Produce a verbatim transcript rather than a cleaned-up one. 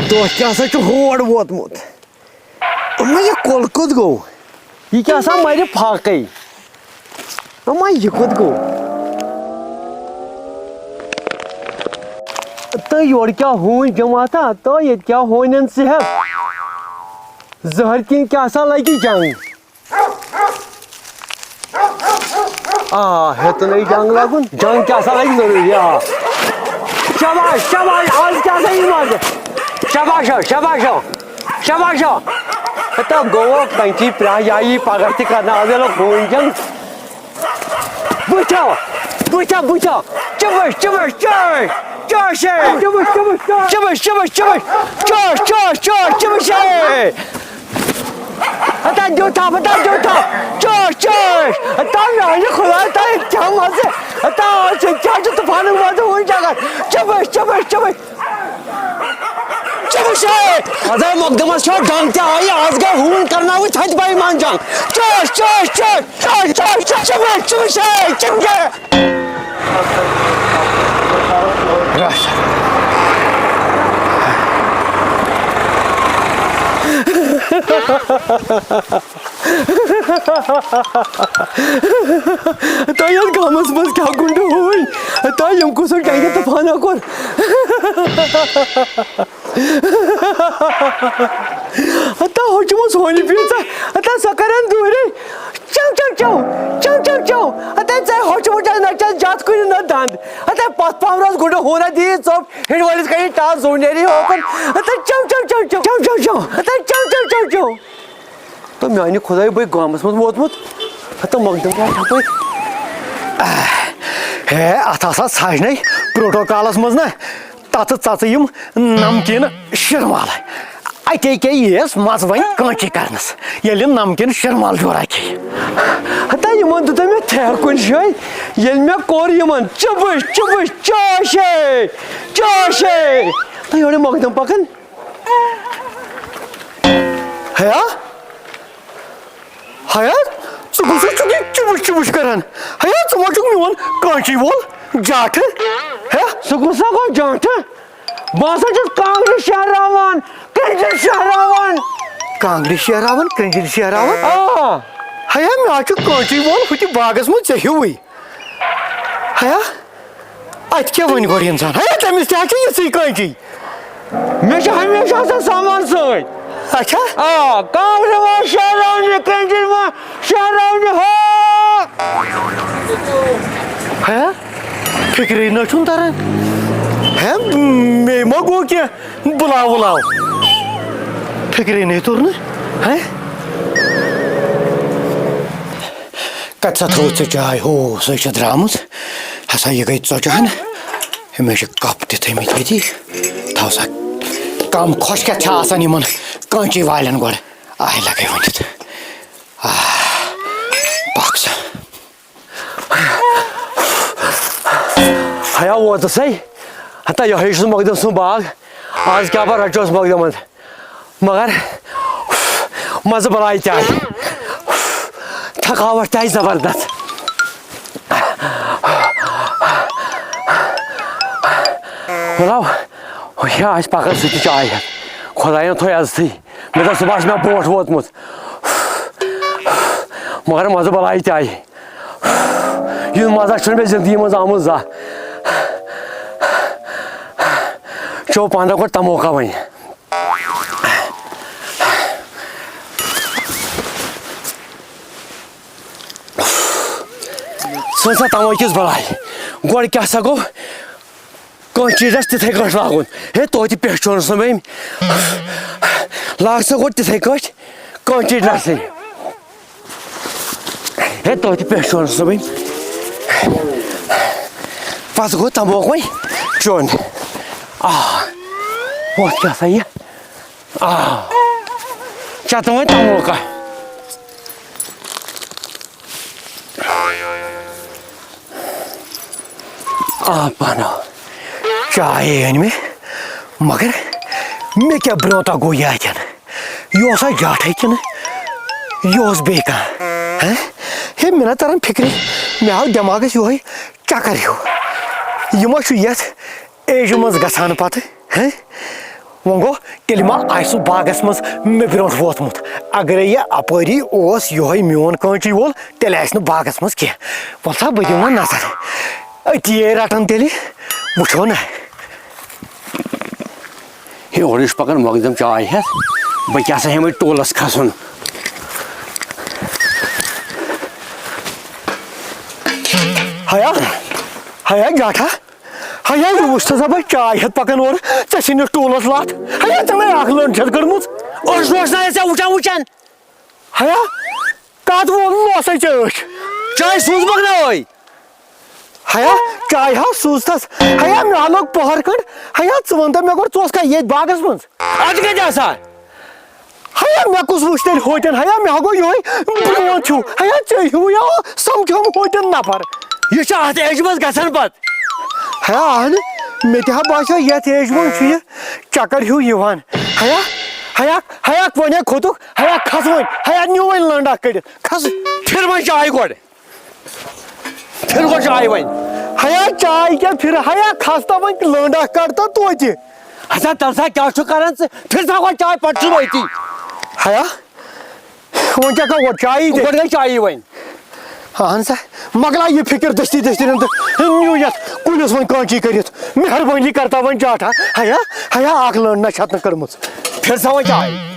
تۄہہِ کیٛاہ سا چھُ ہور ووتمُت؟ اما، یہِ کۄل کوٚت گوٚو؟ یہِ کیٛاہ سا مَرِ فاقے؟ اما، یہِ کوٚت گوٚو؟ تہٕ یورٕ کیٛاہ ہوٗنۍ جماعتا؟ تہٕ ییٚتہِ کیٛاہ ہوٗنٮ۪ن صحت؟ زہر کِنۍ کیٛاہ سا لَگہِ جنٛگ؟ آ، ہیوٚتُن ہے جنٛگ لَگُن۔ جنٛگ کیٛاہ سا لَگہِ ضروٗری، آ۔ شاباش، شاباش، آز کیٛاہ سا یی مَزٕ۔ شاباش ہو، شاباش ہو، شاباش ہو۔ ہتا گوٚو کَنچی پرٛاہ، یا یی پَگاہ تہِ کَرنہٕ، آز ییٚلہِ ہوٗنۍ جنٛگ۔ بٕتھِ آو، بٕتھِ آو، بٕتھِ آو۔ چِبٕش، چِبٕش، چٲش، چٲش ہے۔ چِبٕش، چِبٕش، چٲش۔ چِبٕش، چِبٕش، چِبٕش۔ چٲش، چٲش، چٲش، چِبٕش ہے۔ ہتا دیُت تھپھ، ہتا دیُت تھپھ۔ چٲش، چٲش۔ ہتا میانہِ خۄدایہِ، ہتا یہِ کیٛاہ مَزٕ؟ ہتا آز چھُ کیٛاہ چھُ طوفانُک مَزٕ ہوٗنۍ جنٛگَس؟ چِبٕش، چِبٕش، چِبٕش۔ چِبٕش ہے۔ آز آے مۄقدمَس چھا ڈنٛگ تہِ آیہِ، آز گٔے ہوٗنۍ کرناوٕنۍ تھدِ بَے منٛز جنٛگ۔ چٲش، چٲش، چٲش۔ چل، چل، چل، چل، چل، چل، چل۔ تۄہہِ یَتھ گامَس منٛز کیٛاہ گُنٛڈٕ ہوٗنۍ؟ تۄہہِ یِم کُس ٹٮ۪نٛگہِ طوفانہ کوٚر؟ ہتا ہوٚچھمُت سونہِ پیٖژا، ہتا سۄ کرن دوٗرے۔ چو، چو، چو، چو، چو، چو۔ ہتا ژےٚ ہوٚچھمُت چھےٚ نہ چھےٚ جتھ کُنہِ نہ دند۔ ہتا پتھ پہم روز گُنڈٕ ہوٗنہ دی ژوٚپ، ہِنٛڈۍ وٲلِس کَنہِ ٹاس زوٗ نیرِ ہوکُن۔ ہتا چو، چو، چو، چو۔ چو، چو، چو۔ ہتا چو، چو، چو، چو۔ تہٕ میانہِ خۄدایہِ بٔے گامس منٛز ووتمُت۔ ہتا مۄقدم کیٛاہ چھپٲرۍ؟ ہے، اتھ آسا سجنے پروٹوکالس منٛز نہ۔ تَتھ ژَژٕ یِم نمکیٖنہٕ شِرمالہٕ۔ اَتے کے یِیَس مَزٕ وۄنۍ کٲنچی کرنَس، ییٚلہِ نمکیٖن شِرمال جورا کھیٚیہِ۔ ہتا یِمن دیُت مےٚ تھیکھ کُنہِ جایہِ، ییٚلہِ مےٚ کوٚر یِمن چُبٕش چُبٕش چاش ہے، چاش ہے۔ تہٕ یورٕ مۄقدم پکان۔ ہیا؟ ہیا، ژٕ کُس چھُکھ یہِ چُبُش چُبُش کران؟ ہیا، ژٕ ما چھُکھ میون کٲنچی وول جاٹھٕ؟ ہے، ژٕ کُس سا گوٚو جاٹھٕ؟ بہٕ ہسا چھُس کانٛگرِ شہراوان، کٔنٛجِر شہراوان۔ کانٛگرِ شہراوان، کٔنٛجِر شہراوان؟ آ۔ ہیا، مےٚ ہا چھُ کٲنچی وول ہُتہِ باغس منٛز ژےٚ ہیوٗوٕے۔ ہیا، اتہِ کیٛاہ وَنہِ گۄڈٕ اِنسان؟ ہے، تٔمِس تہِ ہا چھِ یِژھٕے کٲنچی۔ مےٚ چھُ ہمیشہِ آسان سامان سۭتۍ۔ اچھا؟ آ، کانٛگرِ ما شیراونہِ، کٔنٛجِر ما شیراونہِ، ہا۔ ہے، فِکرے نہ چھُم تران۔ ہے، مے ما گوٚو کینٛہہ؟ بُلاو وُلاو۔ فِکرے نَے توٚر نہٕ۔ ہے؟ کَتہِ سا تھٲوٕتھ ژےٚ چاے؟ ہو، سۄے چھےٚ درٛامٕژ۔ ہسا، یہِ گٔے ژۄچہِ ہن۔ مےٚ چھِ کَپ تہِ تھٲومٕتۍ ییٚتی۔ تھاو سا، کَم خۄش کیٛاہ چھِ آسان یِمن کٲنچی والٮ۪ن گۄڈٕ۔ آے لَگے ؤنِتھ۔ آہ، پَکھ سا۔ ہیا ووتُس ہے۔ ہتا یِہوٚے چھُس مۄقدم سُنٛد باغ۔ آز کیٛاہ بہٕ رَچوس مۄقدمَن۔ مگر مَزٕ بَلاے تہِ آیہِ۔ تھکاوٹ تہِ آیہِ زبردست۔ وَلو، یہِ آسہِ پَکان سُہ تہِ چاے ہٮ۪تھ۔ خۄدایَن تھٲے عزتھٕے۔ مےٚ دوٚپ، صُبحَس چھُ مےٚ برونٛٹھ ووتمُت۔ مگر مَزٕ بَلاے تہِ آیہِ۔ یُتھ مَزٕ چھُنہٕ مےٚ زِندگی منٛز آمُت زانٛہہ۔ چیوٚو پانہٕ گۄڈٕ تَموکھا وۄنۍ۔ ژھٕن سا تَموکھِس بَلاے۔ گۄڈٕ کیٛاہ سا گوٚو؟ کٲنٛچی ڈرٛس تِتھَے کٲٹھۍ لاگُن۔ ہے، توتہِ پہچونُس نہٕ بہٕ أمۍ۔ لاگ سا گۄڈٕ تِتھَے کٲٹھۍ کٲنٛچی ڈرٛسٕے۔ ہے، توتہِ پہچونُس نہٕ بہٕ أمۍ۔ پَتہٕ گوٚو تَموکھ وۄنۍ چیوٚن۔ آ، وۄتھ کیٛاہ سا یہِ؟ آ، چَتہٕ وۄنۍ تَموکھا۔ آ، پانو۔ چاے أنۍ مےٚ، مگر مےٚ کیٛاہ برٛونٛٹھا گوٚو یہِ اَتٮ۪ن؟ یہِ اوسا جاٹھے کِنہٕ یہِ اوس بیٚیہِ کانٛہہ؟ ہہ؟ ہے، مےٚ نہ تَران فِکرِ، مےٚ آو دٮ۪ماغَس یِہوٚے چَکَر ہیوٗ۔ یہِ ما چھُ یَتھ ایجہِ منٛز گژھان پَتہٕ؟ ہہ؟ وۄنۍ گوٚو، تیٚلہِ ما آسہِ سُہ باغس منٛز مےٚ برونٛٹھ ووتمُت؟ اگرے یہِ اپٲری اوس یِہوٚے میون کٲنچی وول، تیٚلہِ آسہِ نہٕ باغس منٛز کینٛہہ۔ وَلہٕ سا، بہٕ دِمہٕ وۄنۍ نظر۔ أتی ہے رَٹَن تیٚلہِ، وٕچھو نہ۔ ہے، اورٕ یُس پکان مۄقدم چاے ہٮ۪تھ، بہٕ کیٛاہ سا ہٮ۪مہٕ ٹولس کھسُن۔ ہیا، ہیا جاٹھا، ہیا، یہِ وٕچھ تہٕ سا بہٕ چاے ہٮ۪تھ پکان اورٕ، ژےٚ چھِنہٕ ٹولس لتھ۔ ہیا، ژےٚ نے اکھ لٔنڈ چھَتھ کٔڑمٕژ۔ اوس روزنا ژےٚ وٕچھان وٕچھان۔ ہیا، کتھ ووٚن لوسے ژےٚ أچھ؟ چاے سوٗزمَکھ نا ٲے۔ ہیا، چاے ہا سوٗزتس۔ ہیا، مےٚ ہا لوٚگ پۄہر کھنٛڈ۔ ہیا، ژٕ وَن تہٕ مےٚ گۄڈٕ، ژٕ اوسکھا ییٚتہِ باغس منٛز؟ اَتہِ کَتہِ آسہٕ ہا؟ ہیا، مےٚ کُس وٕچھ تیٚلہِ ہوتٮ۪ن؟ ہیا، مےٚ ہا گوٚو یِہوٚے برونٛٹھ ہیوٗ۔ ہیا، ژےٚ ہیوٗ یا سمکھیوم ہوتٮ۪ن نفر۔ یہِ چھُ اَتھ ایجہِ منٛز گژھان پَتہٕ۔ ہیا، اہن، مےٚ تہِ ہا باسیو یَتھ ایجہِ منٛز چھُ یہِ چکر ہیوٗ یِوان۔ ہیا، ہیا، ہیا، وۄنۍ ہے کھوٚتُکھ۔ ہیا، کھس وۄنۍ۔ ہیا، نیوٗ وۄنۍ لٔنڈ اکھ کٔڑِتھ۔ کھس۔ پھِر وۄنۍ چاے گۄڈٕ۔ پھِر گۄڈٕ چاے وۄنۍ۔ ہیا، چاے کیٛاہ پھِر؟ ہیا، کھس تہٕ وۄنۍ لٔنڈ اکھ کڑ تہٕ توتہِ۔ ہسا، تَلہٕ سا، کیٛاہ چھُ کران ژٕ؟ پھِر سا گۄڈٕ چاے، پتہٕ چھُ وٲتی۔ ہیا، وۄنۍ کیٛاہ کرٕ گۄڈٕ؟ چایی دِ۔ گۄڈٕ گٔے چایی وۄنۍ۔ اہن سا، مۄکلاو یہِ فِکر دٔستی دٔستی نن تہٕ نیوٗ یتھ کُلِس وۄنۍ کٲنچی کٔرِتھ۔ مہربٲنی کرتا وۄنۍ جاٹھا۔ ہیا، ہیا، اکھ لٔنڈ نہ چھِ اتھ نہٕ کٔڑمٕژ۔ پھِر سا وۄنۍ چاے۔